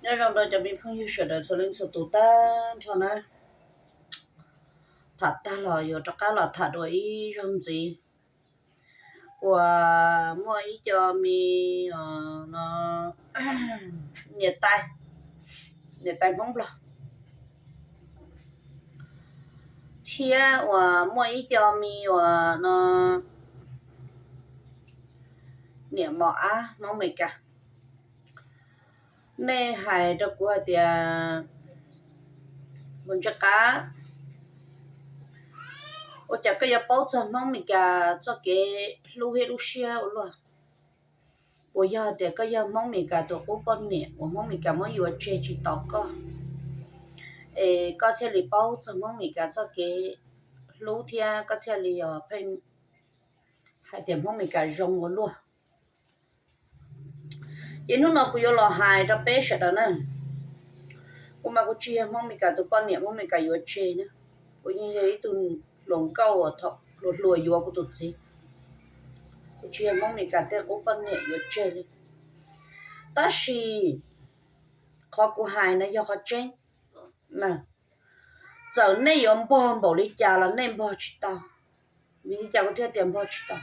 Nyob zoo rau cov me phooj ywg sawv daws txhua leej txhua tus tag nrho na. Tham tag los yuav rov qab los tham dua ib zaug ntxiv uas muaj ib co me, no, niam tais, niam tais Hmoob Nplog, thiab uas muaj ib co me uas, no, niam mos ab Hmoob Meskas. Nej hais rau kuv hais tias, Mus Ntse Qab, ua cas koj yuav paub txog Hmoob Meskas txoj kev hlub thiab lub siab ua luaj? Puas yog tias koj yog Hmoob Meskas tus qub poj niam uas Hmoob Meskas muab yuav tseg tsis tos koj, es koj thiaj li paub txog Hmoob Meskas txoj kev hlub thiab koj thiaj li os pheej hais tias Hmoob Meskas zoo ua luaj? Ces hnub no kuv yuav los hais rau peb sawv daws na. Kuv mas kuv tsis yog Hmoob Meskas tus poj niam Hmoob Meskas yuav tseg na. Kuv yeej yog ib tug hluas nkauj uas thaum hluas hluas yuav kuv tus txiv. Kuv tsis yog Hmoob Meskas tej qub poj niam yuav tseg li. Tab sis qhov kuv hais no yog qhov tseeb. Txawm nej yuav npog npaum li cas los nej npog tsis tau. Vim li cas kuv thiaj tias npog tsis tau?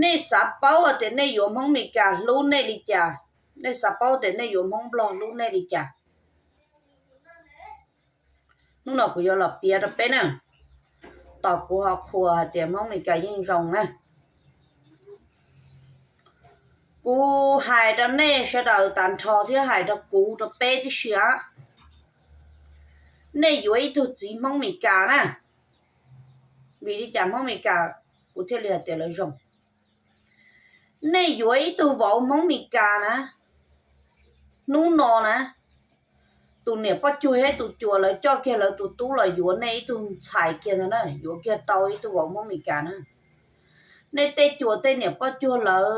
Nej xav paub tias nej yuav Hmoob Meskas hlub nej li cas? Nej xav paub tias nej yuav Hmoob Nplog hlub nej li cas? Hnub no kuv yuav los piav rau peb na, tos kuv ho qhuas hais tias Hmoob Meskas yeej zoo na. Kuv hais rau nej sawv daws tag nrho thiab hais rau kuv rau peb tib si os, nej yuav ib tug txiv Hmoob Meskas na. Vim li cas Hmoob Meskas kuv thiaj li hais tias lawv zoo? Nej yuav ib tug vauv Hmoob Meskas na, hnub no na, tus niam poj cuag thiab tus cuas lawv coj kiag lawv tus tub los yuav nej ib tug ntxhais kiag ntag na, yuav kiag tau ib tug vauv Hmoob Meskas na. Nej tej cuas tej niam poj cuag lawv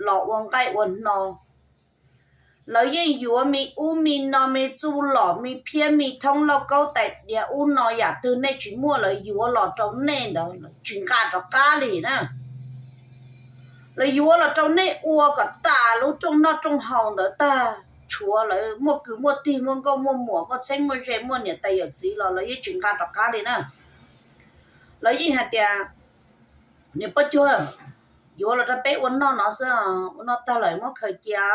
los ua nqaij ua hno, lawv yeej yuav me ub me no, me txuj lom, me phiab me thoob, lauj kaub tais diav ub no, yam twg nej tsis muaj lawv yuav los rau nej ntawd tsis nqa rov qab li na. Lawv yuav los rau nej ua kom tas lub rooj noj rooj haus ntawd tag, tshuav lawv muaj kwv muaj tij, muaj nkauj muaj muam, muaj txheeb muaj ze, muaj niam tais yawm txiv los lawv yeej tsis nqa rov qab li na. Lawv yeej hais tias, niam poj cuag, yuav los rau peb ua noj no xwb, ua noj tag lawm muab khaws cia,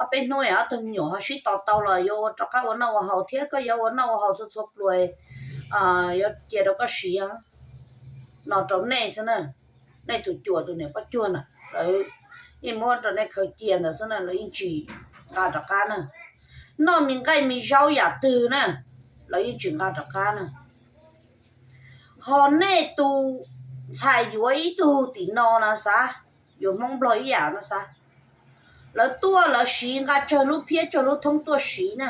ob peb hnub ob tug me nyuam ho sib tos tau los yuav ua rov qab ua noj ua haus thiab, koj yuav ua noj ua haus txhua txhua pluas, yuav cia rau koj siv no rau nej xwb na. Nej tus cuas tus niam poj cuag na, lawv yeej muab rau nej khaws cia ntawd xwb na, lawv yeej tsis nqa rov qab na. Noj me nqaij me zaub yam twg na, lawv yeej tsis nqa rov qab na. Ho nej tus ntxhais yuav ib tug tim no no xav, yuav Hmoob Nplog ib yam no xav, lawv tuaj lawv siv nqa tsawg lub phiab tsawg lub thoob tuaj siv na.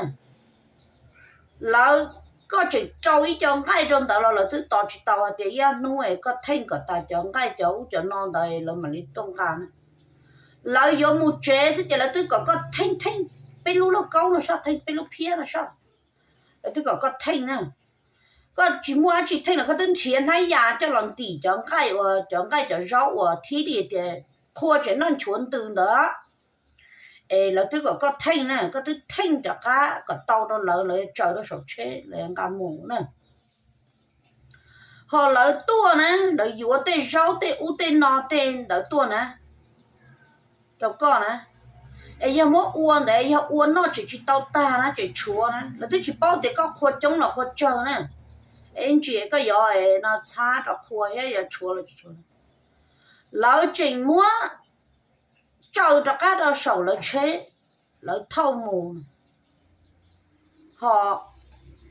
Lawv, koj tseem rau ib co nqaij rau ntawd los lawv twb tos tsis tau hais tias ib ob hnub es koj theej kom tas cov nqaij cov ub cov no ntawd lawv mam li tuaj nqa na. Lawv yuav mus tsev xwb ces lawv twb kom koj theej theej peb lub lauj kaub no soj, theej peb lub phiab no soj, lawv twb kom koj theej na. Koj tsis muaj dab tsi theej los koj twb nrhiav hnab yas coj los ntim cov nqaij uas cov nqaij cov zaub uas thib li tias qhua tseem noj nchuav ntws ntawd, es lawv twb kom koj theej na, koj twb theej rov qab kom tau rau lawv, lawv tsaws rau saum tsheb lawv nqa mus na. Ho lawv tuaj na, lawv yuav tej zaub tej ub tej no tej ntawd tuaj na, rau koj na, es yog muab ua ntawd yog ua noj tseem tsis tau tag na tseem tshuav na, lawv twb tsis paub tias koj qhua coob los qhua tsawg na. Es ntsia koj yuav no txhab rau qhua thiab yuav tshuav los tsis tshuav, lawv tseem muab tsaws rov qab rau saum lawv tsheb, lawv thauj mus. Ho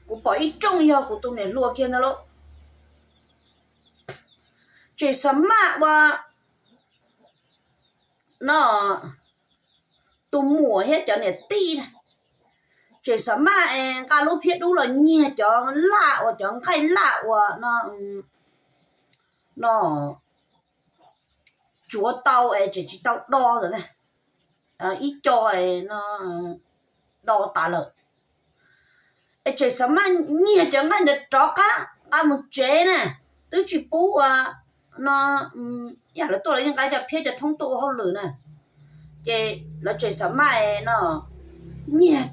kuv pom ib rooj yog kuv tus niam hluas kiag ntag lauj, tseem xa maj ua no, tus muam thiab cov niam tij na, tseem xa maj nqa lub phiab dub los nyiag cov laj uas cov nqaij laj uas no, no tsuav tau es tseem tsis tau do ntawd na, ib co no do tas lawm, es tseem xa maj nyiag cov nqaij ntawd rov qab nqa mus tsev na, twb tsis pub ua no, yam lawv tuaj los yeej nqa cov phiab cov thoob tuaj ua hauj lwm na, Ces lawv tseem xav maj no, nyiag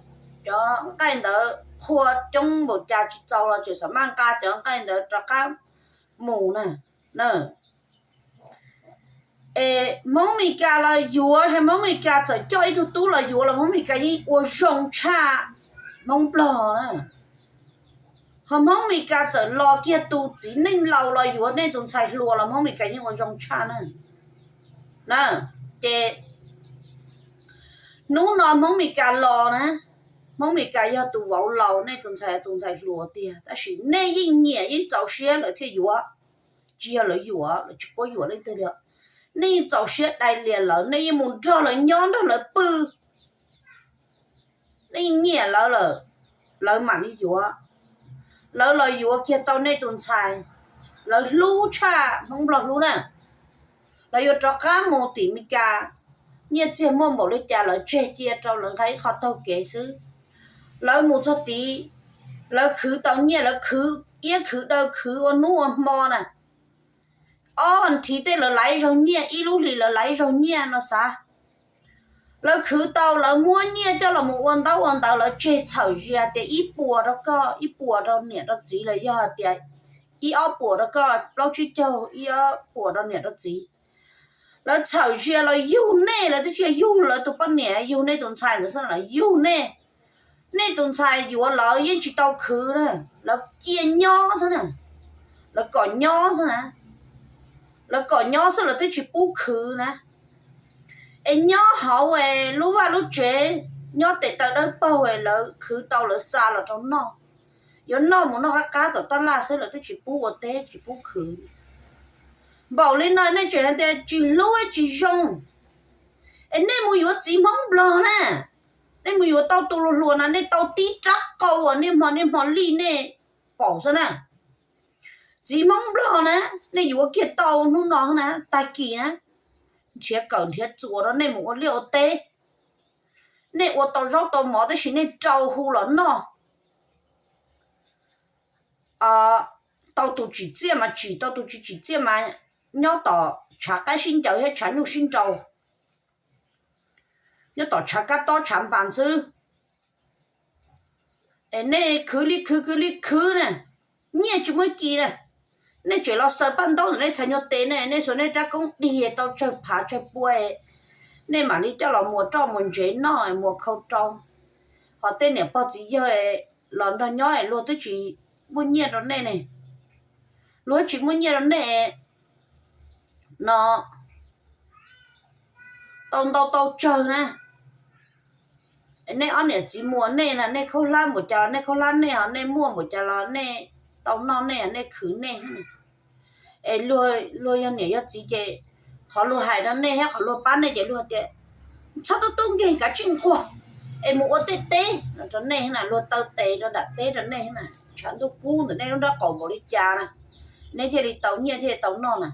cov nqaij ntawd qhua coob npaum cas tsis txaus los tseem xav maj nqa cov nqaij ntawd rov qab mus na. Es Hmoob Mes Kas los yuav, Hmoob Mes Kas txawm coj ib tug tub los yuav los Hmoob Mes Kas yeej ua zoo tshaj Hmoob Nplog na. Ho Hmoob Mes Kas txawm los kiag tus txiv neej laus los yuav nej tus ntxhais hluas los Hmoob Mes Kas yeej ua zoo tshaj na. Na, ces hnub no Hmoob Mes Kas los na, Hmoob Mes Kas yog tus vauv laus, nej tus ntxhais tus ntxhais hluas tiag, tab sis nej yeej nyiam yeej txaus siab lawv thiaj yuav, tsis yog lawv yuav, lawv tsis quab yuam leej twg li. Nej yeej txaus siab dai lias lawv, nej yeej mus nrog lawv nyob nrog lawv pw, nej nyiam lawv lawm, lawv mam li yuav. Lawv los yuav kiag tau nej tus ntxhais, lawv hlub tshaj Hmoob Nplog hlub na. Lawv yuav rov qab mus tim Mes Kas, nyiaj txiag muaj npaum li cas lawv tseg cia rau lawv nqa ib qho taug kev xwb. Lawv mus txog tid, lawv khwv tau nyiaj, lawv khwv iab khwv daw khwv ua hnub ua hmo na. Ob nthi tej lawv laiv zaug nyiaj, ib lub hlis lawv laiv zaug nyiaj no xav. Lawv khwv tau, lawv muab nyiaj coj los mus ua ntaub ua ntawv, lawv tseg txhawm zia tias ib puas rau koj, ib puas rau niam rau txiv, los yog hais tias ib ob puas rau koj plaub tsib caug, ib ob puas rau niam rau txiv. Lawv txhawm zia los yug nej, lawv twb tsis yog yug lawv tus poj niam, yug nej tus ntxhais ntawd xwb, lawv yug nej. Nej tus ntxhais yuav lawv yeej tsis tau khwv na, lawv cia nyob xwb na, lawv kom nyob xwb na, lawv kom nyob xwb lawv twb tsis pub khwv na. Es nyob hauv es lub vaj lub tsev, nyob tes taw dawb paug es lawv khwv tau lawv xa los rau noj, yuav noj mus noj qab qab tom taj laj xwb lawv twb tsis pub ua teb tsis pub khwv. Npaum li no nej tseem hais tias tsis hlub tsis zoo. Es nej mus yuav txiv Hmoob Nplog na, nej mus yuav tau tus hluas hluas na, nej tau tib rab qau uas niaj hmo niaj hmo lij nej paum xwb na. Txiv Hmoob Nplog na, nej yuav kiag tau hnub no na, tag kis na, nrhiav kawm nrhiav txuas rau nej mus ua liaj ua teb. Nej ua tau zaub tau mov tab sis nej rau hu los noj. Tau tus tsim txiaj mas tsim, tau tus tsis tsim txiaj mas nyob tom tshav qaib sib ncaws thiab tshav nyuj sib nraus, nyob tom tshav kab tob tshav npas xwb. Es nej khwv li khwv khwv li khwv na, nyiaj tsis muaj kis na, nej tseem los xaws paj ntaub ntawm nej txhais nyuag tes ne, nej xuas nej rab koob dig tau tsawg phav tsawg pua, nej mam li coj los muas roj muas ntsev noj muas khau rau. Ho tej niam pog txiv yawg los nrog nyob luag twb tsis muaj nyiaj rau nej ne, luag tsis muaj nyiaj rau nej no tau ntau tau tsawg na. Nej ob niam txiv muas nej na, nej khaub hlab npaum cas los nej khaub hlab nej, ho nej muaj npaum cas los nej tau noj nej, nej khwv nej. Es luag yog niam yog txiv ces qhov luag hais rau nej thiab qhov luag pab nej ces luag tias txhob tub tub nkeeg kav tsij nquag es mus ua tej teb no rau nej na, luag taw tes rau nram teb rau nej na, tshav ntuj kub ntawm nej lub nraub qaum npaum li cas na, nej thiaj li tau nyiaj thiaj li tau noj na.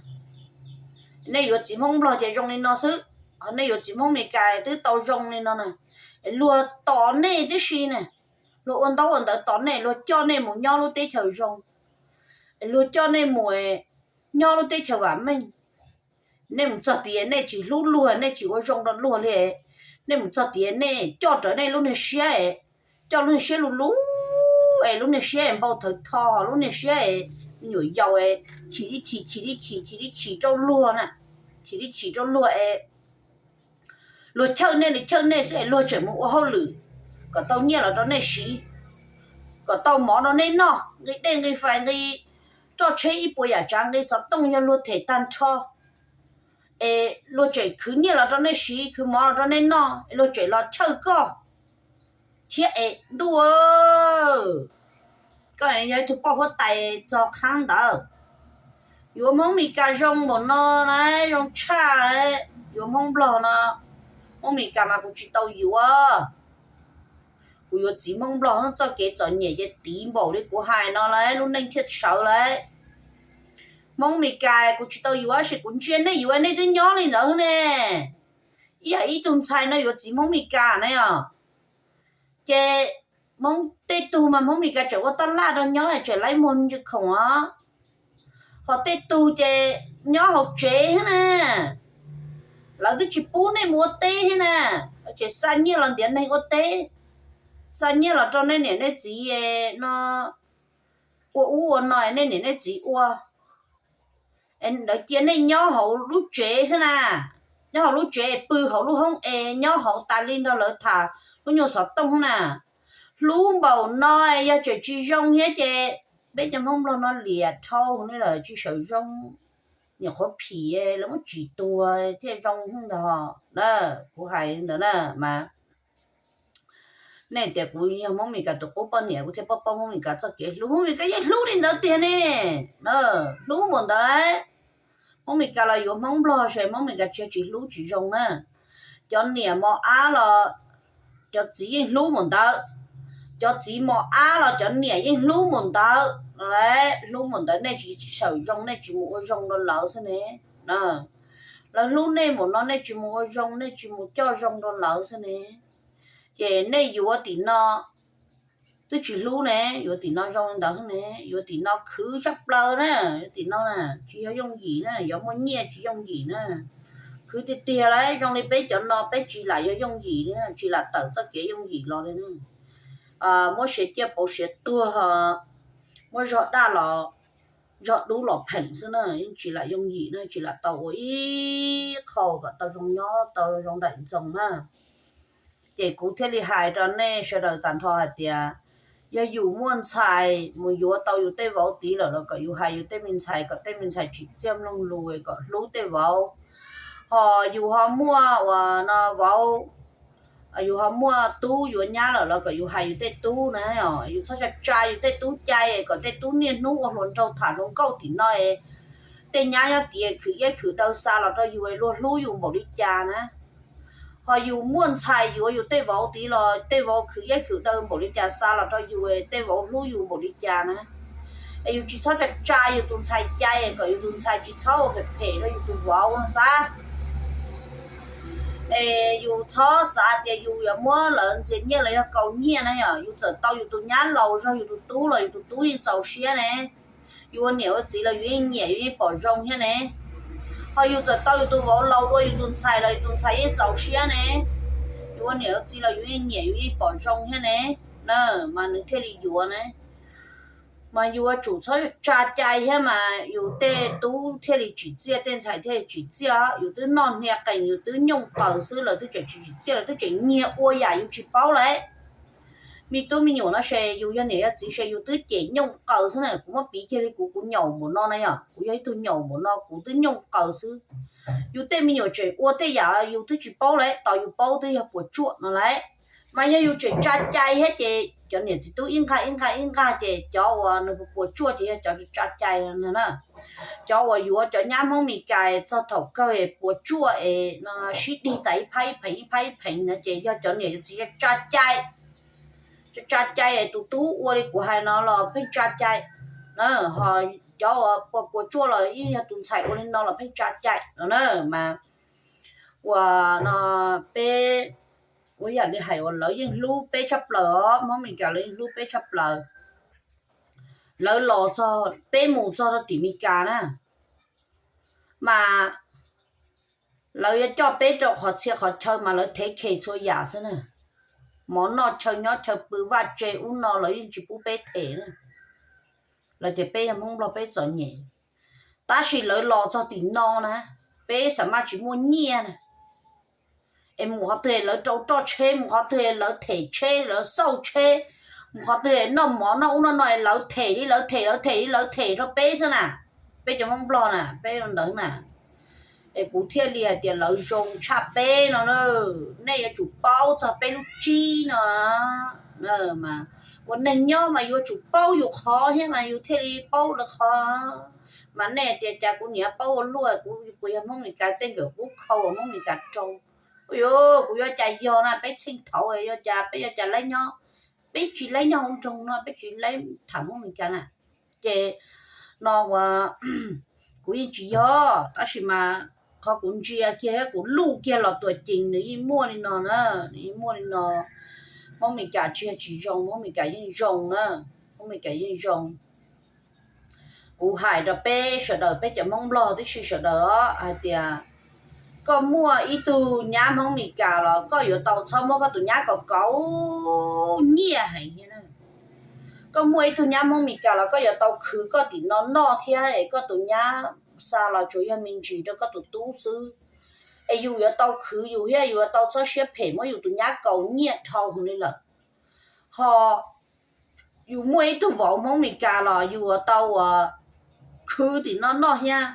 Nej yuav txiv Hmoob Nplog ces zoo li no xwb, ho nej yuav txiv Hmoob Mes Kas twb tau zoo li no na. Luag tos nej tib si na, luag ua ntaub ua ntawv tos nej, luag coj nej mus nyob lub teb chaws zoo, luag coj nej mus nyob lub teb chaws vam meej. Nej mus txog tias nej tsis hlub luag, nej tsis ua zoo rau luag li, nej mus txog tias nej coj rawv nej lub niag siab, coj lub niag siab lug lug es lub niag siab es npau thawv tho, lub niag siab es me nyuam yaus chim li chim chim li chim chim li chim rau luag na, chim li chim rau luag es luag chawj nej li chawj nej xwb es luag tseem mus ua hauj lwm kom tau nyiaj los rau nej siv, kom tau mov rau nej noj, nqi dej nqi fais nqi roj tsheb ib puas yam tsav nqi xov tooj yog luag them tag nrho, es luag tseem khwv nyiaj los rau nej siv khwv mov los rau nej noj es luag tseem los chawj koj thiab es ntuj, koj yog ib tug poj huab tais txog qhaab ntawd. Yuav Hmoob Mes Kas zoo npaum no na, zoo tshaj, yuav Hmoob Nplog no, Hmoob Mes Kas mas kuv tsis tau yuav. Kuv yuav txiv Hmoob Nplog txoj kev txom nyem ces tiv npaum li kuv hais no lawm lub neej thiaj sawv lawm. Hmoob Mes Kas kuv tsis tau yuav tab sis kuv ntsia nej yuav nej twb nyob li ntawd ne. Ib yam ib tug ntxhais no yuav txiv Hmoob Mes Kas na yom. Ces Hmoob tej tug mas Hmoob Mes Kas tseem ua taj laj rau nyob tseem laib muag ntsw khoom os. Ho tej tug ces nyob hauv tsev na, Lawv twb tsis pub nej mus ua teb thiab na, ces xa nyiaj los ntiav neeg ua teb, xa nyiaj los rau nej niam nej txiv no, ua ub ua no nej niam nej txiv ua. Lawv cia nej nyob hauv lub tsev xwb na, nyob hauv lub tsev, pw hauv lub hoob es nyob hauv tas li nrog lawv tham lub nyuag xov tooj na. Hlub npaum no yog tseem tsis zoo thiab ces peb cov Hmoob Nplog no liam dhau ne, lawv tsis sawv zoo, nyuam qhuav phim lawv muab tsis tuag thiaj zoo ntag na. Kuv hais ntawd na mas nej tias kuv yog Hmoob Mes Kas tus qub poj niam kuv thiaj paub paub Hmoob Mes Kas txoj kev hlub. Hmoob Mes Kas yeej hlub li ntawd tiag ne. Hlub npaum ntawd. Hmoob Mes Kas los yuav Hmoob Nplog ces Hmoob Mes Kas tsis tsis hlub tsis zoo na. Cov niam mos ab los cov txiv yeej hlub npaum ntawd, cov txiv mos ab los cov niam yeej hlub npaum ntawd. Hlub npaum ntawd nej tsis sawv zoo, nej tsis mus ua zoo rau lawv xwb ne. Lawv hlub nej npaum no nej tsis mus ua zoo, nej tsis mus coj zoo rau lawv xwb ne. Ces nej yuav tim no twb tsis hlub ne, yuav tim no zoo li ntawd ne, yuav tim no khwv tshaj plaws na, yuav tim no na, tsis yog yooj yim na, yuav muaj nyiaj tsis yooj yim na. Khwv tiag tiag lawm, zoo li peb cov no peb tsis lam yog yooj yim li, tsis lam tawm txoj kev yooj yim los li na. Muab siav ciaj pauv siav tuag, muab zog daj los zog dub los pheem xwb na, yeej tsis lam yooj yim na, tsis lam tau ua ib qho kom tau zoo nyob tau zoo daim ntxoog na. Ces kuv thiaj li hais rau nej sawv daws tag nrho hais tias yog yus muaj ntxhais mus yuav tau yus tej vauv tid lawm los kom yus hais yus tej me ntxhais kom tej me ntxhais tsim txiaj mloog lus kom hlub tej vauv. Ho yus ho muaj uas no vauv, yus ho muaj tub yuav nyab lawm los kom yus hais yus tej tub na, yus txhob tsa tsa yus tej tub cai kom tej tub niaj hnub ua hluas nraug tham hluas nkauj tim no, tej nyab nyob tim khwv iab khwv daw xa los rau yus luag hlub yus npaum li cas na. Ho yus muaj ntxhais yuav yus tej vauv tid los tej vauv khwv iab khwv daw npaum li cas xa los rau yus, tej vauv hlub yus npaum li cas na. Es yus tsis txhob tsa tsa yus tus ntxhais cai kom yus tus ntxhais tsis txhob ua phem phem rau yus tus vauv no xav. Es yus txhob xav tias yus yuav muab lawv ntxias nyiaj los yog kaus nyiaj na, yog yus txawm tau yus tus nyab laus zog yus tus tub los yus tus tub yeej txaus siab ne. Yus ua niam ua txiv los yus yeej nyiam yus yeej pom zoo thiab ne. Ho yus txawm tau yus tus vauv laus dua yus tus ntxhais los yus tus ntxhais yeej txaus siab ne. Yus ua niam ua txiv los yus yeej nyiam yus yeej pom zoo thiab ne, na, mas nws thiaj li yuav ne. Mas yus yuav tsum txhob tsa cai thiab mas yus tej tub thiaj li tsim txiaj, tej ntxhais thiaj li tsim txiaj. Yus twb noj hnia qees yus twb nyooj qaws xwb lawv twb tseem tsis tsim txiaj, lawv twb tseem nyiag ua yam yus tsis paub lawm. Me tub me nyuam no ces yus yog niam yog txiv ces yus twb cem nyooj qaws xwb na. Kuv muab piv kiag li kuv, kuv nyaum npaum no na, yog kuv yog ib tug nyaum npaum no kuv twb nyooj qaws xwb. Yus tej me nyuam tseem ua tej yam yus twb tsis paub lawm, tos yus paub twb yog puas tsuaj no lawm. Mas yog yus tseem tsa cai thiab ces cov niam txiv tub ib nqag ib nqag ib nqag ces cov uas nws puas tsuaj ces yog cov tsa cai na. Cov uas yuav cov nyab Hmoob Mes Kas txog thaum kawg puas tsuaj es no sib dig tas ib phab ib pheev ib phab ib pheev na ces yog cov niam yog txiv tsa cai, tsa cai es tus tub ua li kuv hais no los pheej tsa cai. Ho cov uas puas puas tsuaj los yeej yog tus ntxhais ua li no los pheej tsa cai no na. Mas uas no peb ua yam li hais uas lawv yeej hlub peb tshaj plaws os, Hmoob Mes Kas lawv yeej hlub peb tshaj plaws. Lawv los txog peb mus txog rau tim Mes Kas na, mas lawv yuav coj peb rau qhov txhia qhov chaw mas lawv thev khes txhua yam xwb na. Mov noj chaw nyob chaw pw vaj tse ub no lawv yeej tsis pub peb them na. Lawv tias peb yog Hmoob Nplog peb txom nyem. Tab sis lawv los txog tim no na, peb xam maj tsis muaj nyiaj na. Es mus qhov twg lawv rau roj tsheb, mus qhov twg lawv them tsheb, lawv xauj tsheb, mus qhov twg noj mov noj ub noj no lawv them li lawv them lawv them li lawv them rau peb xwb na. Peb cov Hmoob Nplog na peb ua ntawd na. Es kuv thiaj li hais tias lawv zoo tshaj peb no. Nej yuav tsum paub txog peb lub tsib no. Mas ua neeg nyob mas yuav tsum paub yus qhov thiab mas yus thiaj li paub lawv qhov. Mas nej tias cas kuv niam paub ua luaj, kuv yog Hmoob Mes Kas tej nkawm qub khau uas Hmoob Mes Kas rau. Ua yuav kuv yuav cas yog na, peb txheej thaud yuav cas peb yuav cas laib nyob, peb tsis laib nyob hauv nroog no, peb tsis laib tham Hmoob Mes Kas na. Ces no uas kuv yeej tsis yog, tab sis mas qhov kuv ntsia kiag thiab kuv luj kiag los tuam cees nws yeej muaj li no na, nws yeej muaj li no. Hmoob Mes Kas tsis yog tsis zoo, Hmoob Mes Kas yeej zoo na, Hmoob Mes Kas yeej zoo. Kuv hais rau peb sawv daws peb cov Hmoob Nplog tib si sawv daws os hais tias Koj muaj ib tug nyab Hmoob Meskas los koj yuav tau txhob muab koj tus nyab kaus kaus nyiaj heev thiab na. Koj muaj ib tug nyab Hmoob Meskas los koj yuav tau khwv koj tim no noj thiab es koj tus nyab xa los tsuas yog me ntsis rau koj tus tub xwb. Es yus yuav tau khwv yus thiab yus yuav tau txhob siab phem muab yus tus nyab kaus nyiaj dhau li lawm. Ho yus muaj ib tug vauv Hmoob Meskas los yus yuav tau khwv tim no noj thiab,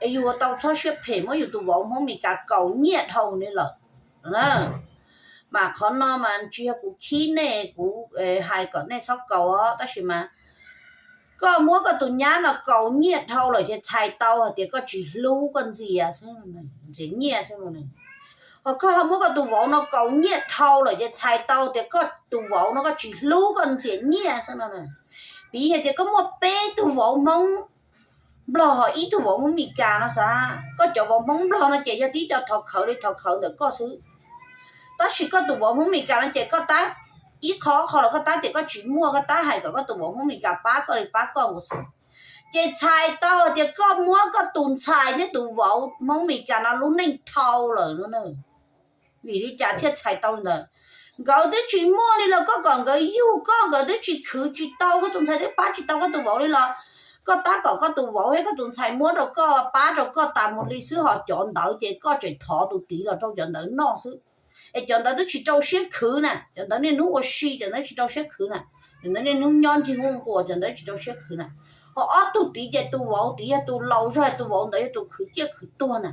es yus yuav tau txhob siab phem muab yus tus vauv Hmoob Meskas kaus nyiaj dhau li lawm. Mas qhov no mas tsis yog kuv khib nej, kuv hais kom nej txhob kaus os, tab sis mas koj muab koj tus nyab no kaus nyiaj dhau lawm ces txhais tau hais tias koj tsis hlub koj ntxias, ntxias nyiaj xwb. Ho koj ho muab koj tus vauv no kaus nyiaj dhau lawm ces txhais tau tias koj tus vauv no koj tsis hlub koj ntxias nyiaj xwb no. Piv hais tias koj muaj peb tug vauv Hmoob Nplog ho ib tug vauv Hmoob Meskas no xav, koj cov vauv Hmoob Nplog no ces yog tib co thov khawv li thov khawv ntawm koj xwb. Tab sis koj tus vauv Hmoob Meskas no ces koj tab ib qho qho los koj tab tias koj tsis muaj, koj tab hais kom koj tus vauv Hmoob Meskas pab koj li pab koj nkaus xwb. Ces txhais tau tias koj muab koj tus ntxhais thiab tus vauv Hmoob Meskas no lub neej dhau lawm no. Vim li cas thiaj txhais tau li ntawd? Nkawd twb tsis muaj li los koj kom nkawd yug koj, nkawd twb tsis khwv tsis tau koj tus ntxhais thiab pab tsis tau koj tus vauv li los koj tab kom koj tus vauv thiab koj tus ntxhais muab rau koj pab rau koj tas mus li xwb, ho cov ntawd ces koj tseem thov tus tid los rau cov ntawd noj xwb. Es cov ntawd twb tsis rau siab khwv na, cov ntawd niaj hnub ua si, cov ntawd tsis rau siab khwv na. Cov ntawd niaj hnub nyob ncig nquag, cov ntawd tsis rau siab khwv na. Ho ob tug tid ces tus vauv tid yog tus laus zog, tus vauv ntawd yog tus khwv ciaj khwv tuag na.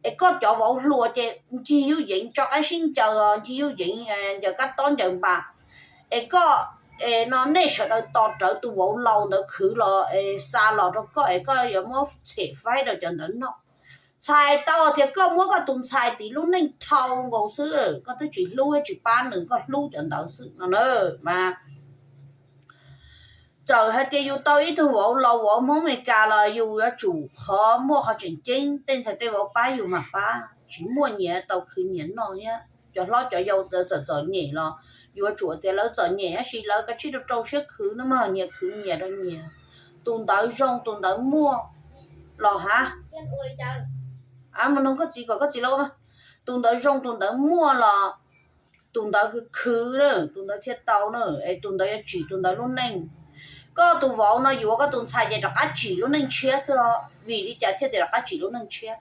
Es koj cov vauv hluas ces ncig yuj yeev tso qaib sib ncaws, ncig yuj yeev ncaws kab tob ncaws npas. Es koj, no nej sawv daws tos rawv tus vauv laus ntawd khwv los xa los rau koj es koj yuav muab tshem faib rau cov ntawd noj. Txhais tau tias koj muab koj tus ntxhais tid lub neej dhau nkaus xwb, koj twb tsis hlub thiab tsis pab nws, koj hlub cov ntawd xwb no na. Mas txawm hais tias yus tau ib tug vauv laus vauv Hmoob Meskas los yus yuav tsum qhov muaj qhov tseem ceeb, tej ntxhais tej vauv pab yus mas pab, tsis muaj nyias tau khwv nyias noj thiab. Cov hlob cov yau txawm txom nyem los yuav tsum tias lawv txom nyem tab sis lawv kav tsij rau rau siab khwv no mas nyias khwv nyias rau nyias. Tus ntawd zoo tus ntawd muaj los hav, mus nug koj txiv kom koj txiv los, tus ntawd zoo tus ntawd muaj los tus ntawd khwv, tus ntawd thiaj tau na, es tus ntawd yuav tsim tus ntawd lub neej. Koj tus vauv no yuav koj tus ntxhais ces rov qab tsim lub neej tshiab xwb os. Vim li cas thiaj tias rov qab tsim lub neej tshiab?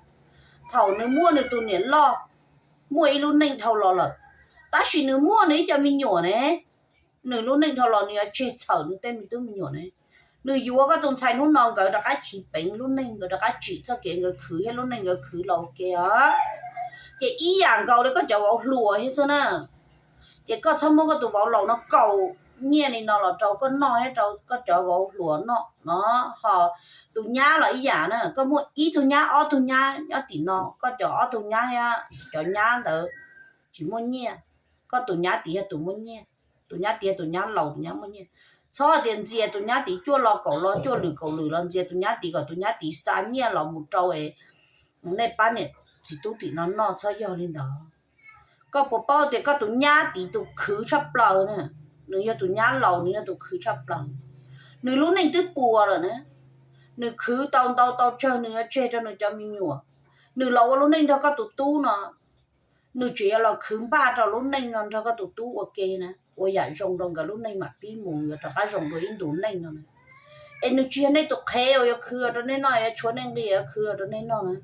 Thaum nws muaj nws tus niam loj, muaj ib lub neej dhau los lawm, tab sis nws muaj nws ib co me nyuam ne, nws lub neej dhau los nws yuav tseg txhawm nws tej me tub me nyuam ne. Nws yuav koj tus ntxhais hnub no nkawd rov qab chiv peev lub neej, nkawd rov qab tsim txoj kev nkawd khwv thiab lub neej nkawd khwv los ua ke os. Ces ib yam nkaus li koj cov vauv hluas thiab xwb na. Ces koj txhob muab koj tus vauv laus no kaus nyiaj li no los rau koj noj thiab rau koj cov vauv hluas noj no. Ho tus nyab los ib yam na, koj muaj ib tug nyab ob tug nyab nyob tim no, koj cov ob tug nyab thiab cov nyab ntawd tsis muaj nyiaj, koj tus nyab tid yog tus muaj nyiaj, tus nyab tid yog tus nyab laus tus nyab muaj nyiaj. Txhob tias ntxias tus nyab tid cuaj lo kaum lo cuaj lwm kaum lwm los ntxias tus nyab tid kom tus nyab tid xa nyiaj los mus rau nej pab niam txiv tub tim no noj, txhob yog li ntawd. Koj puas paub tias koj tus nyab tid tus khwv tshaj plaws na, nws yog tus nyab laus nws yog tus khwv tshaj plaws. Nws lub neej twb puas lawm na, nws khwv tau ntau tau tsawg nws yuav tseg rau nws cov me nyuam. Nws los ua lub neej nrog koj tus tub no, nws tseem yuav los khwv npaj rau lub neej no nrog koj tus tub ua ke na, ua yam zoo rau nkawd lub neej mam pib mus yuav rov qab zoo dua ib ntus neej no na. Es nws tsis yog nej tus qhev uas yuav khwv los rau nej noj, yuav tshuav nej nqi yuav khwv los rau nej noj na.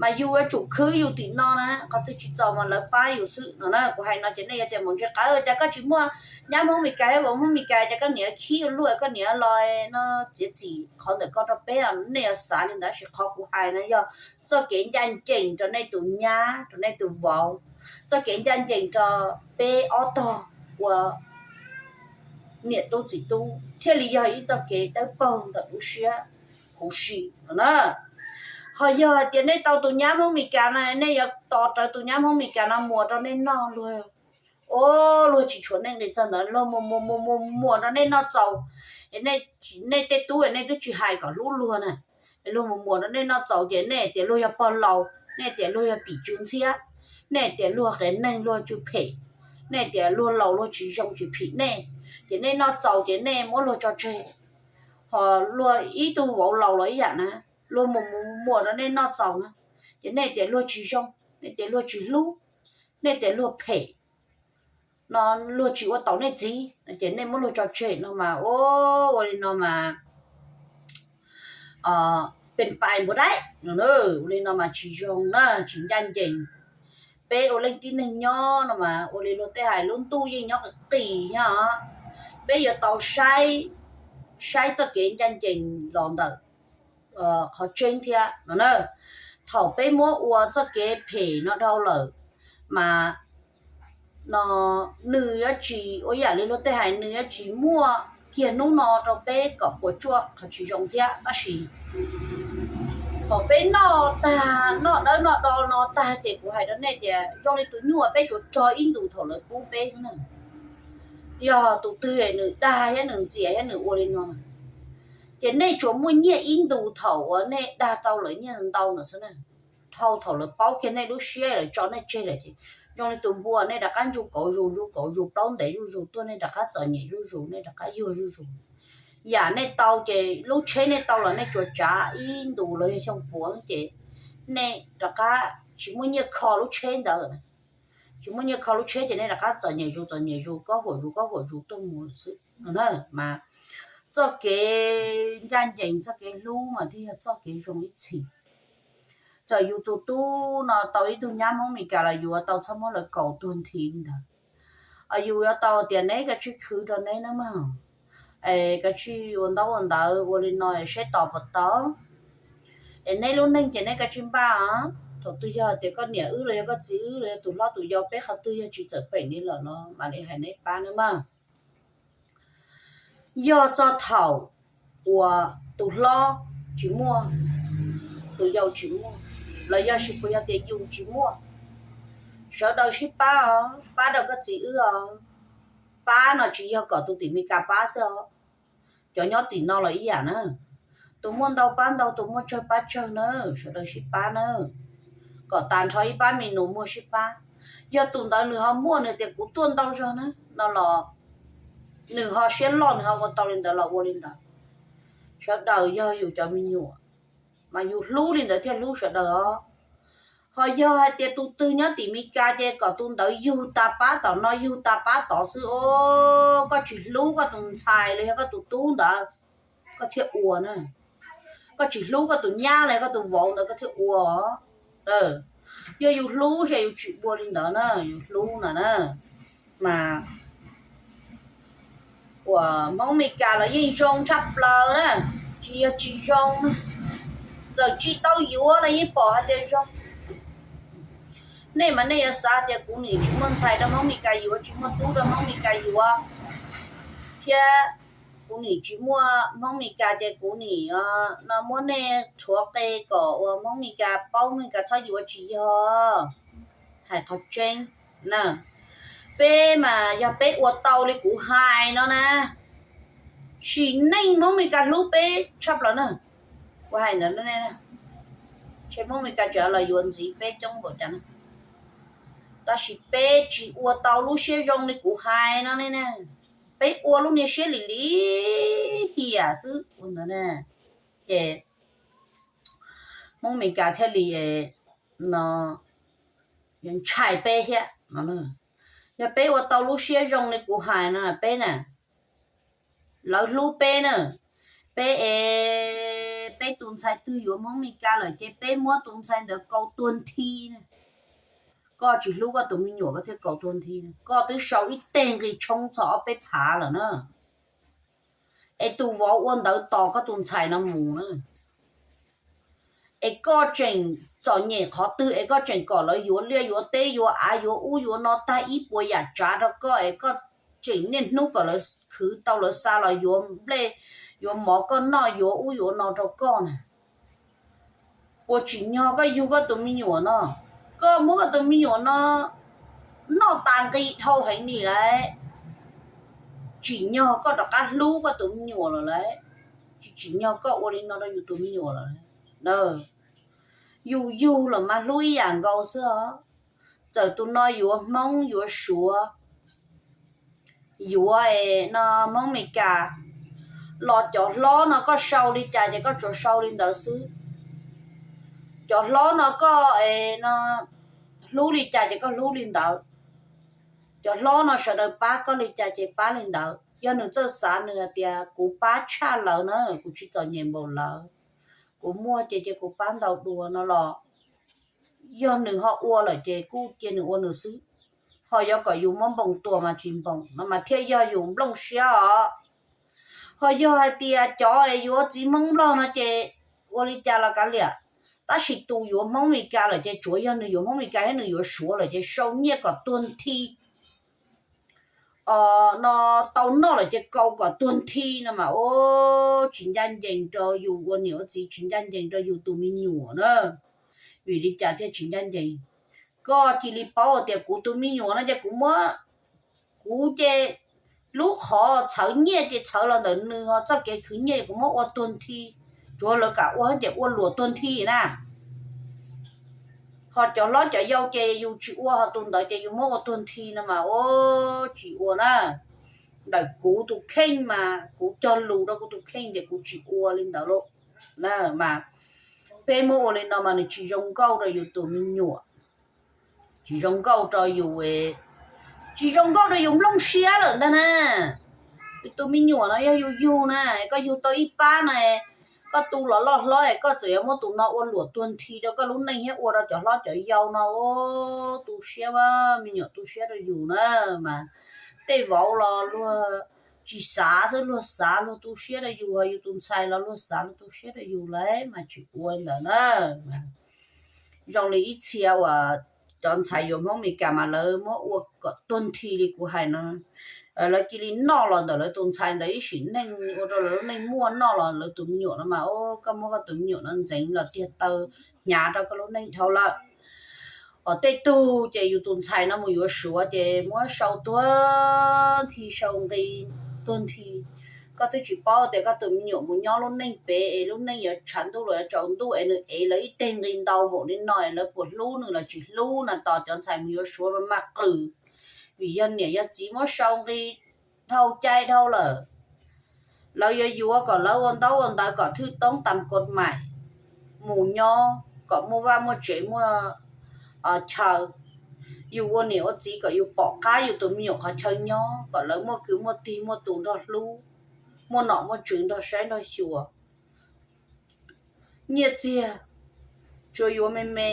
Mas yus yuav tsum khwv yus tim no na, qhov twg tsis txaus mas lawv pab yus xwb no na. Kuv hais no ces nej yuav tias Maum Ntse Qawv, cas koj tsis muaj nyab Hmoob Meskas thiab vauv Hmoob Meskas, cas koj niam khib ua luaj, koj niam los no txiav txim qhov ntawm koj rau peb, nej yuav xav li ntawd, tab sis qhov kuv hais no yog txoj kev ncaj ncees rau nej tus nyab rau nej tus vauv, txoj kev ncaj ncees rau peb ob tog ua niam tub txiv tub thiaj li yog ib txoj kev dawb paug ntawm lub siab huv si no na. Ho yog hais tias nej tau tus nyab Hmoob Meskas no, nej yuav tos rawv tus nyab Hmoob Meskas no muas rau nej noj luag, o, luag tsis tshuav nej nqi txog ntawd, luag mus mus mus mus muas rau nej noj txaus. Nej tej tub nej twb tsis hais kom hlub luag na, luag mus muas rau nej noj txaus ces nej tias luag yog pog laus, nej tias luag yog pim tsw ntxhiab, nej tias luag qias neeg luag tsw phem, nej tias luag laus luag tsis zoo tsis phim nej, ces nej noj txaus ces nej muab luag tso tseg. Ho luag ib tug vauv laus los ib yam na, luag mus mus muas rau nej noj txaus na, Ces nej tias luag tsis zoo, nej tias luag tsis hlub, nej tias luag phem, no luag tsis ua taus nej txiv, ces nej muab luag tso tseg no mas, ua li no mas pes pais npua daib, ua li no mas tsis zoo na, tsis ncaj ncees. Peb ua leej tib neeg nyob no mas ua li luag tej hais lub ntuj yeej nyob qis qis thiab os. Peb yuav tau saib, saib txoj kev ncaj ncees los ntawm qhov tseeb thiab no na. Thaum peb muab ua txoj kev phem no dhau lawm mas no nws yuav tsis ua yam li luag tej hais, nws yuav tsis muaj kiag hnub no rau peb kom puas tsuaj qhov tsis zoo thiab. Tab sis thaum peb noj tag, noj dawb noj do no tag ces kuv hais rau nej tias zoo li tus nyuj uas peb tsuas rog ib ntus thaum lawv pub peb xwb na. Yog tus twg nws dag thiab nws ntxias thiab nws ua li no, ces nej tsuas muaj nyiaj ib ntus thaum uas nej dag tau lawv nyiaj ntau ntawd xwb na. Dhau thaum lawv paub kiag nej lub siab, lawv tso nej tseg lawm ces zoo li tus npua, nej rov qab ntsuj kauv zus, ntsuj kauv zus, plaub ntev zuj zus tuaj, nej rov qab txom nyem zuj zus, nej rov qab yuag zuj zus. Yam nej tau ces lub tsheb nej tau los nej tsuas tsav ib ntus los yog xyoo puav ces nej rov qab tsis muaj nyiaj kho lub tsheb ntawd. Tsis muaj nyiaj kho lub tsheb ces nej rov qab txom nyem zus, txom nyem zus, kob huam zus, kob huam zus tuaj mus xwb. Mas txoj kev ncaj ncees, txoj kev hlub mas thiaj yog txoj kev zoo ib txhis. Txawm yus tus tub no tau ib tug nyab Hmoob Mes Kas los yuav tau txhob muab lawv kaus tuag nthi li ntawd. Yus yuav tau tias neb kav tsij khwv rau neb nawb mog, es kav tsij ua ntaub ua ntawv ua li no seb tos puas tau. Es neb lub neej ces neb kav tsij npaj os. Thaum twg yog tias koj niam wb los yog koj txiv wb los yog tus hlob tus yau peb qhov twg yog tsis txawm peem li lawm los mam li hais neb pab nawb mog. Yog txog thaum uas tus hlob tsis muaj, tus yau tsis muaj, los yog sis puas yog tias yus tsis muaj, sawv daws sib pab os, pab rau koj txiv wb os. Pab no tsis yog kom tus tim Mes Kas pab xwb os, cov nyob tim no los ib yam na. Tus muaj ntau pab ntau, tus muaj tsawg pab tsawg na, sawv daws sib pab na. Kom tas nrho ib pab me nus muag sib pab. Yog tus ntawd nws ho muaj, nws tias kuv tuaj ntau zog na no los nws ho siab loj, nws ho ua tau li ntawd los ua li ntawd. Sawv daws yog yus cov me nyuam, mas yus hlub li ntawd thiaj hlub sawv daws os. Ho yog hais tias tus twg nyob tim Mes Kas ces kom tus ntawd yug tas pab tom no yug tas pab tod xwb os. Koj tsis hlub koj tus ntxhais los yog koj tus tub ntawd, koj thiaj ua na. Koj tsis hlub koj tus nyab los yog koj tus vauv ntawd koj thiaj ua os. Yog yus hlub ces yus tsis ua li ntawd na, yus hlub no na. Mas uas Hmoob Mes Kas los yeej zoo tshaj plaws na, tsis yog tsis zoo. Txawm tsis tau yuav los yeej pom hais tias zoo. Nej mas nej yuav xav tias kuv nim tsis muaj ntxhais rau Hmoob Mes Kas yuav, tsis muaj tub rau Hmoob Mes Kas yuav, thiab kuv nim tsis muaj Hmoob Mes Kas ces kuv nim no muab nej rhuav qe kom uas Hmoob Mes Kas paub, Hmoob Mes Kas txhob yuav, tsis yog. Hais qhov tseeb na, peb mas yog peb ua tau li kuv hais no na, sim neej Hmoob Mes Kas hlub peb tshaj plaws na. Kuv hais ntawd, ntshe Hmoob Mes Kas tseem los yuav ntxiv peb coob npaum cas na. Tab sis peb tsis ua tau lub siab zoo li kuv hais no ne. Peb ua lub niag siab lim lim hiam xwb ua ntawd na, ces Hmoob Mes Kas thiaj li no ntshai peb thiab no. Yog peb ua tau lub siab zoo li kuv hais no peb na, lawv hlub peb na, peb es peb tus ntxhais twg yuav Hmoob Mes Kas lawm ces peb muab tus ntxhais ntawd kaus tuag nthi na. Koj tsis hlub koj tus me nyuam koj thiaj kaus tuag nthi, koj twb sau ib teg nqi tshoob txog ob peb phav lawm na. Es tus vauv ua ntawv tos koj tus ntxhais no mus na. Es koj tseem txom nyem qhov twg es koj tseem kom lawv yuav liaj yuav teb yuav av yuav ub yuav no tag ib puas yam tsav rau koj es koj tseem niaj hnub kom lawv khwv tau lawv xa los yuav nplej yuav mov koj noj yuav ub yuav no rau koj na. Puas tsim nyog koj yug koj tus me nyuam no, koj muab koj tus me nyuam no noj tas nqi dhau heev li lawm, tsim nyog koj rov qab hlub koj tus me nyuam lawm lauj, tsis tsim nyog koj ua li no rau yus tus me nyuam lawm. Yus yug los mas hlub ib yam nkaus xwb os. Txawm tus no yuav Hmoob yuav Suav, yuav no Hmoob Mes Kas los cov hlob no koj sau li cas ces koj tsuas sau li ntawd xwb. Cov hlob no koj es no hlub li cas ces koj hlub li ntawd. Cov hlob no sawv daws pab koj li cas ces pab li ntawd. Yog nws txawj xav nws hais tias kuv pab tshaj lawv na, kuv tsis txom nyem npaum lawv, kuv muaj ces cia kuv pab ntau dua no los, yog nws ho ua lawm ces kuj cia nws ua nws xwb. Ho yuav kom yus muab npoo tua mas tsis npoo no mas thiaj yog yus nplooj siab os. Ho yog hais tias cov es yuav txiv Hmoob Nplog no ces ua li cas los kav liam, tab sis tus yuav Hmoob Meskas lawm ces tsuav yog nws yuav Hmoob Meskas thiab nws yuav Suav lawm ces sau nyiaj kom tuag nthi, no tau noj lawm ces kau kom tuag nthi no mas ua tsis ncaj ncees rau yus ua niam ua txiv, tsis ncaj ncees rau yus tus me nyuam na. Vim li cas thiaj tsis ncaj ncees? Koj cia li paub tias kuv tus me nyuam no ces kuv muab, kuv ces lub qhov txhawv nyiaj ces txhawv los ntawm nws, ho txoj kev khwv nyiaj kuv muab ua tuag nthi, tsuav lawv kam ua ces ua luam tuag nthi na. Ho cov hlob cov yau ces yus tsis ua, ho tus ntawd ces yus muab ua tuag nthi no mas ua tsis ua na. Ntawm kuv tus kheej mas kuv cog lus rau kuv tus kheej ces kuv tsis ua li ntawd lauj. Mas peb muab ua li no mas nws tsis zoo nkauj rau yus tus me nyuam, tsis zoo nkauj rau yus, tsis zoo nkauj rau yus nplooj siab lawm ntag na. Yus tus me nyuam no yog yus yug na, koj yug tau ib pab na, koj tu los loj hlob es koj txawm yuav muab tus no ua luam tuag nthi rau koj lub neej thiab ua rau cov hlob cov yau no ua tu siab, me nyuam tu siab rau yus na. Mas tej vauv los luag tsis xav xwb, luag xav luag tu siab rau yus, ho yus tus ntxhais los luag xav luag tu siab rau yus lawm mas tsis ua ntawd na. Zoo li ib txhia uas cov ntxhais yuav Hmoob Meskas mas lawv muab ua kom tuag nthi li kuv hais no. Lawv cia li noj los ntawm lawv tus ntxhais ntawd ib sim neej ua rau lawv lub neej muaj, noj los lawv tus me nyuam no mas koj muab koj tus me nyuam no ntxeev los tiag taw hnyav rau koj lub neej dhau lawm. Ho tej tug ces yus tus ntxhais no mus yuav Suav ces muab sau tuag nthi, sau nqi tuag nthi. Koj twb tsis paub tias koj tus me nyuam mus nyob lub neej pem es lub neej yuav tshav ntuj los yuav tsaus ntuj es nws ev lawv ib teg nqi ntau npaum li no es lawv puas hlub nws los tsis hlub no. Tos cov ntxhais mus yuav Suav mas maj qws, vim yog niam yog txiv muab sau nqi dhau cai dhau lawm. Lawv yuav yuav kom lawv ua ntaub ua ntawv kom thwj toob tam kos mais, mus nyob kom muaj vaj muaj tsev muaj chaw. Yus ua niam ua txiv kom yus pom qab yus tus me nyuam qhov chaw nyob, kom lawv muaj kwv muaj tij muaj tus nrog hlub, muaj nom muaj tswv nrog saib nrog xyuas. Nyiaj txiag tsuas yuav me me,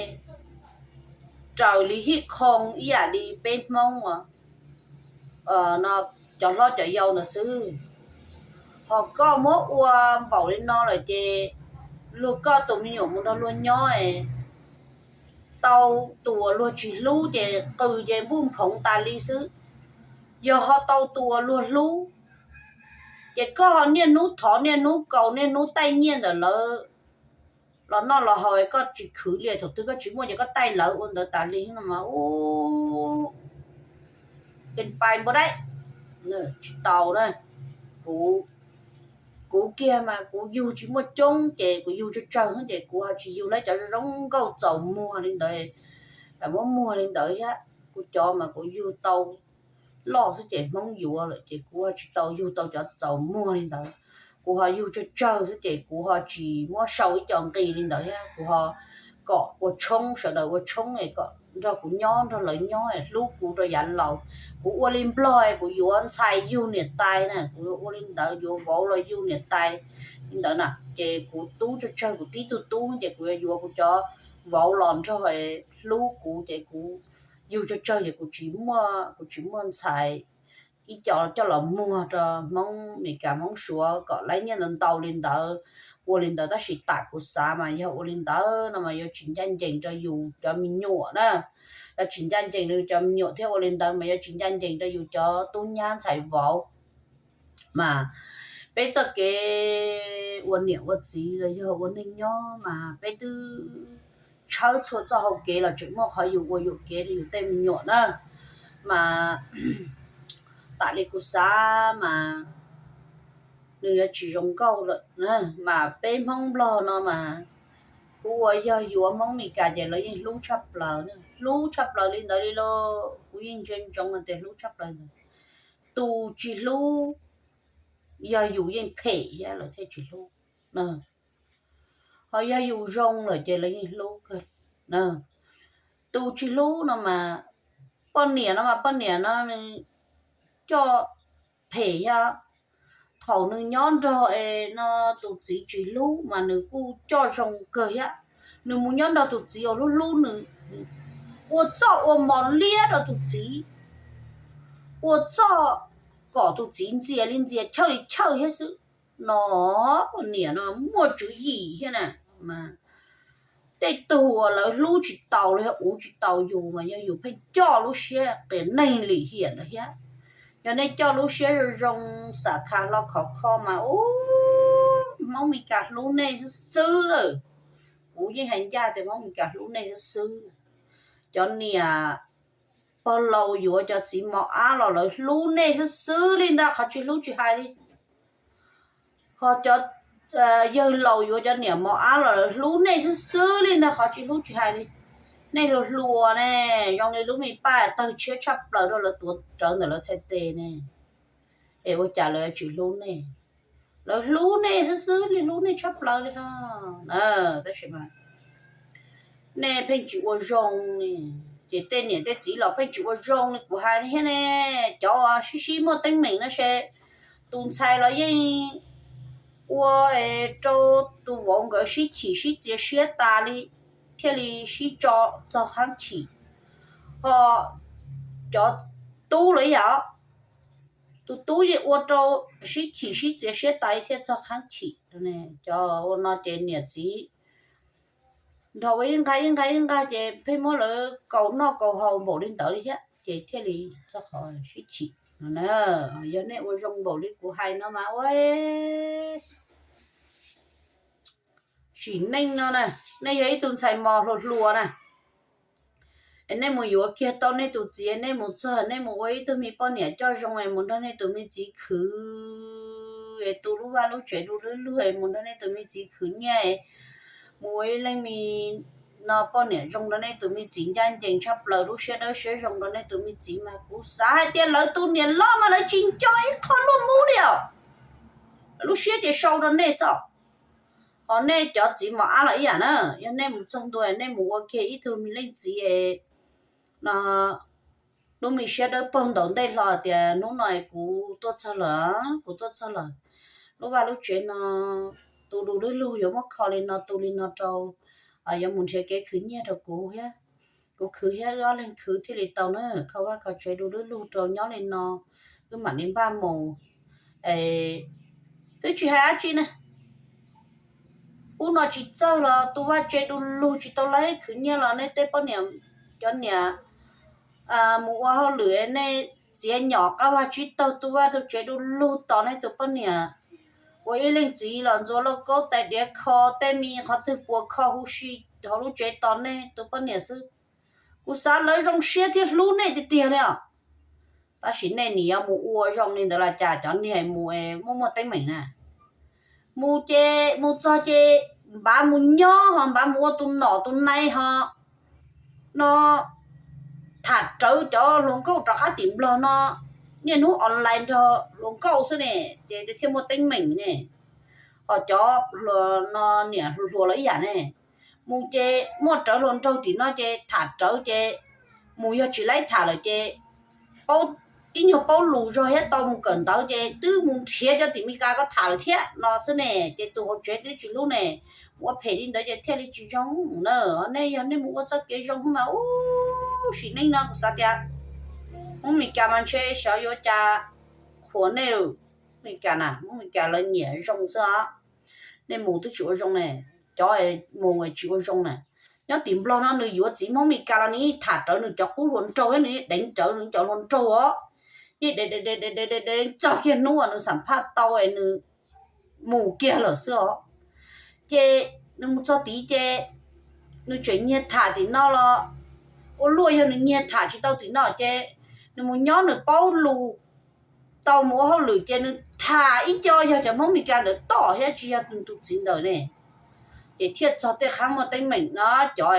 raws li hij khoo ib yam li peb Hmoob os, no cov hlob cov yau ntawd xwb. Ho koj muab ua npaum li no lawm ces luag koj tus me nyuam mus nrog luag nyob es tau tus uas luag tsis hlub ces qw ces npuj nphoov tas li xwb. Yog ho tau tus uas luag hlub ces koj ho niaj hnub thov niaj hnub kaus niaj hnub taij nyiaj ntawm lawv los noj los haus, koj tsis khwv li, thaum twg koj tsis muaj ces koj taij lawv ua ntawd tas li no mas ua pais npua daib, tsis tau na. Kuv, kuv kiag mas kuv yug tsis muaj coob ces kuv yug tsawg tsawg ces kuv ho tsis yug lawv cov zoo nkauj txaus muag li ntawd, muab muag li ntawd thiab. Kuv cov mas kuv yug tau loj xwb ces Hmoob yuav lawm ces kuv ho tsis tau yug tau cov txaus muag li ntawd. Kuv ho yug tsawg tsawg xwb ces kuv ho tsis muab sau ib co nqi li ntawd thiab. Kuv ho kom ua tshoob, sawv daws ua tshoob es kom nrog kuv nyob nrog lawv nyob es hlub kuv rau yav laus. Kuv ua li Nplog es kuv yuav ntxhais yug niam tais na, kuv ua li ntawd, yuav vauv los yug niam tais li ntawd na. Ces kuv tub tsawg tsawg, kuv tib tug tub ces kuv yuav yuav kuv cov vauv los nrog hlub kuv ces kuv yug tsawg tsawg ces kuv tsis muaj, kuv tsis muaj ntxhais ib co coj los muag rau Hmoob Meskas Hmoob Suav kom laib nyiaj ntau ntau li ntawd. Ua li ntawd tab sis tam kuv xav mas yog ua li ntawd no mas yuav tsis ncaj ncees rau yus cov me nyuam na. Yuav tsis ncaj ncees rau yus cov me nyuam thiab, ua li ntawd mas yuav tsis ncaj ncees rau yus cov tub nyab ntxhais vauv. Mas peb txoj kev ua niam ua txiv los yog ua neej nyob mas peb twb tshawb txhua txoj hau kev los tseem muaj qhov yus ua yuam kev rau yus tej me nyuam na. Mas tam li kuv xav mas nws yuav tsis zoo nkauj lawm na. Mas peb Hmoob Nplog no mas kuv ua yog yuav Hmoob Meskas ces lawv yeej hlub tshaj plaws, hlub tshaj plaws li ntawd li lauj. Kuv yeej ntsia ntsoov hais tias hlub tshaj plaws ntawd. Tus tsis hlub, yog yus yeej phem thiab lawv thiaj tsis hlub. Yog yus zoo lawm ces lawv yeej hlub kawg. Tus tsis hlub no mas, poj niam no mas poj niam no nws coj phem thiab. Thaum nws nyob nrog es no tus txiv tsis hlub mas nws kuj coj zoo kawg thiab. Nws mus nyob nrog tus txiv uas hlub hlub nws, ua txoj ua mos liab rau tus txiv, ua txoj kom tus txiv ntxias li ntxias chawj li chawj thiab xwb. No, poj niam no muaj tswv yim thiab na. Tej tug uas lawv hlub tsis taus los yog uv tsis taus yus mas yog yus pheej coj lub siab qias neeg lim hiam ntawd thiab. Yog nej coj lub siab zoo zoo, xam khas hlo khov kho mas ub, Hmoob Mes Kas hlub nej xwb xwb lawm. Kuv yeej hais ncaj tias Hmoob Mes Kas hlub nej xwb xwb. Cov niam pog laus yuav cov txiv mos ab los lawv hlub nej xwb xwb li ntag, qhov tsis hlub tsis hais li. Ho cov yawg laus yuav cov niam mos ab los lawv hlub nej xwb xwb li ntag, qhov tsis hlub tsis hais li. Nej hluas hluas ne, zoo li lub me paj tawg tshiab tshaj plaws rau lawv tuav rawv ntawm lawv txhais tes ne, es ua cas lawv tsis hlub nej? Lawv hlub nej xwb xwb li, hlub nej tshaj plaws li ho. Tab sis mas nej pheej tsis ua zoo, ces tej niam tej txiv los pheej tsis ua zoo li kuv hais thiab ne. Cov sib sib muaj teeb meem no se tus ntxhais los yeej ua rau tus vauv nkawd sib chim sib txias siab tas li, thiaj li sib tso txog qhov chim. Ho cov tub los ib yam, tus tub yeej ua rau sib chim sib txias siab tas li thiaj txog qhov chim. Cov ua no ces niam txiv nrog ua ib nqag ib nqag ib nqag ces pheej muab lawv kaus noj kaus haus npaum li ntawd li thiab ces thiaj li txog qhov sib chim. Yog nej ua zoo npaum li kuv hais no mas ua sim neej no na, nej yog ib tug ntxhais mos hluas hluas na, es nej mus yuav kiag tau nej tus txiv, nej mus txog nej mus ua ib tug me poj niam coj zoo es mus nrog nej tus me txiv khwv, es tu lub vaj lub tsev du lub lug es mus nrog nej tus me txiv khwv nyiaj, mus ua ib leej me no poj niam zoo nrog nej tus me txiv ncaj ncees tshaj plaws, lub siab dawb siab zoo rau nej tus me txiv mas kuv xav hais tias lawv tus niam loj mas lawv tsis nco ib qho luaj mub li os. Lub siab ces sau rau nej xwb. Ho nej cov txiv mos ab los ib yam na, yog nej mus txog ntua nej mus ua kiag ib tug me leej txiv no, lub me siab dawb paug ntaus ntej hlo tias hnub no kuv tuaj txog lawm, kuv tuaj txog lawm, lub vaj lub tsev no tu du lub lug, yuav muab kho li no tu li no rau, yuav mus nrhiav kev khwv nyiaj rau kuv thiab, kuv khwv thiab wb ob leeg khwv thiaj li tau na, kho vaj kho tsev du lub lug rau nyob li no, wb mam li npaj mus. Es twb tsis hais dab tsi na, ub no tsis txawj los tu vaj tsev du lug tsis tau laib khwv nyiaj los nej tej poj niam, cov niam mus ua hauj lwm nej txiav nyom qab vaj tsib taug tu vaj tu tsev du lug tos nej tus poj niam. Ua ib leej txiv los ntxuav lauj kaub tais diav kho tej me qhov twg puas kho huv si hauv lub tsev tos nej tus poj niam xwb. Kuv xav lawv zoo siab thiab hlub nej tiag tiag li os. Tab sis nej nim yuav mus ua zoo li ntawd los cas cov niag mus muaj muaj teeb meem na. Mus ces mus txog ces npav mus nyob ho npav mus ua tus nom tus nai ho no, tham rawv cov hluas nkauj rov qab tim Nplog no, niaj hnub online nrog hluas nkauj xwb ne, ces thiaj muaj teeb meem ne. Ho cov no niam hluas hluas los ib yam ne, mus ces muaj rawv hluas nraug tim no ces tham rawv ces mus yog tsis laib tham lawm ces paub, ib nyuag paub lus zog thiab tau mus kawm ntawv ces twb mus nrhiav cov tim Meskas ko tham lawm thiab no xwb ne, ces tus hauv tsev twb tsis hlub ne, mus ua phem li ntawd ces thiaj li tsis zoo na. Nej yog nej mus ua txoj kev zoo mas ub sim neej no kuv xav tias Hmoob Meskas mas ntshe xyov yuav cas qhuas nej lawm. Meskas na, Hmoob Meskas lawv nyiam zoo xwb os. Nej mus twb tsis ua zoo ne, cov mus tsis ua zoo na. Nyob tim Nplog no nws yuav txiv Hmoob Meskas los nws yeej tham rawv nws cov qub hluas nraug thiab nws yeej deev rawv nws cov hluas nraug os. Yeej deev deev deev deev deev txog kiag hnub uas nws xam phaj tau es nws mus kiag lawm xwb os. Ces nws mus txog tid ces nws tseem nyiag tham tim no los ua luaj, yog nws nyiag tham tsis tau tim no ces nws mus nyob nws paub lus, tau mus ua hauj lwm ces nws tham ib co yog cov Hmoob Meskas ntawd tom thiab tsis yog tus txiv ntawd ne. Ces thiaj txog tej qhov muaj teeb meem no, cov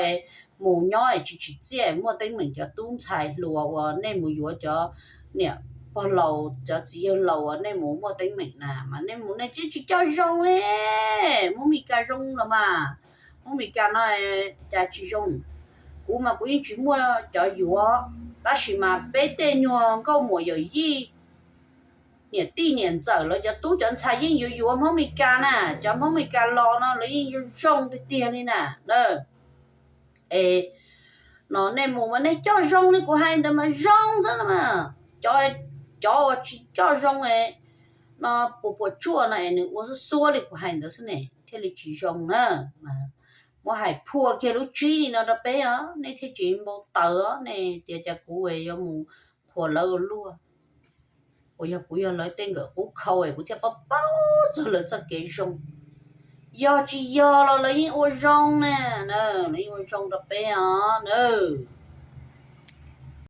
mus nyob es tsis tsim txiaj muaj teeb meem, cov tub ntxhais hluas uas nej mus yuav cov niam pog laus cov txiv yawg laus uas nej mus muaj teeb meem na mas nej mus nej tsis tsis coj zoo ne. Hmoob Meskas zoo los mas Hmoob Meskas no cas tsis zoo. Kuv mas kuv yeej tsis muaj cov yuav, tab sis mas peb tej nyuag nkauj muam yawm yij, niam tij niam ntxawm lawv cov tub cov ntxhais yeej yuav yuav Hmoob Meskas na. Cov Hmoob Meskas los no lawv yeej zoo tiag tiag li na. Es no nej mus mas nej coj zoo li kuv hais ntawd mas zoo xwb no mas. Cov, cov uas tsis coj zoo no puas puas tsuaj no es nws ua xub xuab li kuv hais ntawd xwb ne thiaj li tsis zoo na. Muab hais phua kiag lub tsib li no rau peb os, nej thiaj tsis npau taws os, nej tias cas kuv yuav mus qhuas lawv ua luaj. Uas yog kuv yog lawv tej nkawm qub khau es kuv thiaj paub paub txog lawv txoj kev zoo. Yog tsis yog los lawv yeej ua zoo na, lawv yeej ua zoo rau peb os na.